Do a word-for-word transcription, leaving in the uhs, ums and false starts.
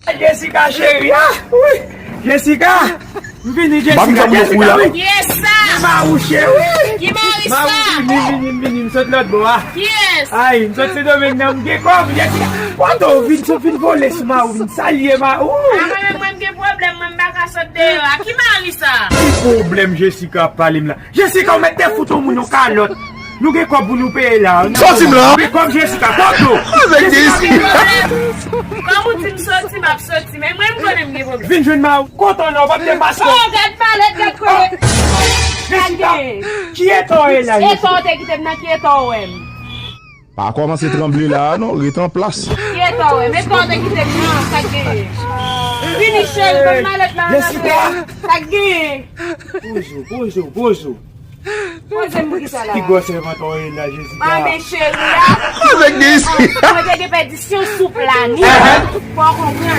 Jessica cheri, ah, wi. Jessica, m vini Jessica, Jessica, wi. Yes, sa. Maou cheri. Ki mari sa? Maou, vini, vini, vini, m sot lòt bò a. Yes. Ay, m sot Sendomeng nan, m gen kòb, Jessica. Kote w vin, sot vin vole sou Maou, vin salye Maou. A, mwen menm, mwen m gen pwoblèm, mwen m pa ka sot deyò a. Ki mari sa? Ki pwoblèm Jessica ap pale m la? Jessica, ou mèt te fout yon moun yon kalòt. Nou gen kòb pou nou peye la. Sòti m la. Gen kòb Jessica, kòb nou. Avèk Jessica, Jessica. Kòm ou di m soti, m ap soti. Men mwen, m konnen m gen pwoblèm. Vin jwenn Maou. Kontan non, w ap te maske. Oh, gad malèt, gad kole. Jessica, ki eta w ye la, Jessica? Eta w te kite m nan, ki eta w wè m? Pa kòmanse tranble la a non, ret an plas. Ki eta w wè m? Eta w te kite m nan, sa k genyen? Vini cheri, ban m malèt la, ann antre. Jessica. Sa k genyen? Poze w, poze w, poze w. Poze m pou ki sa la? Ki gwòsè vant w ye la, Jessica? Ah, men cheri a. Avèk de isi. Mwen te gen pèdisyon sou plani. Fò w konprann.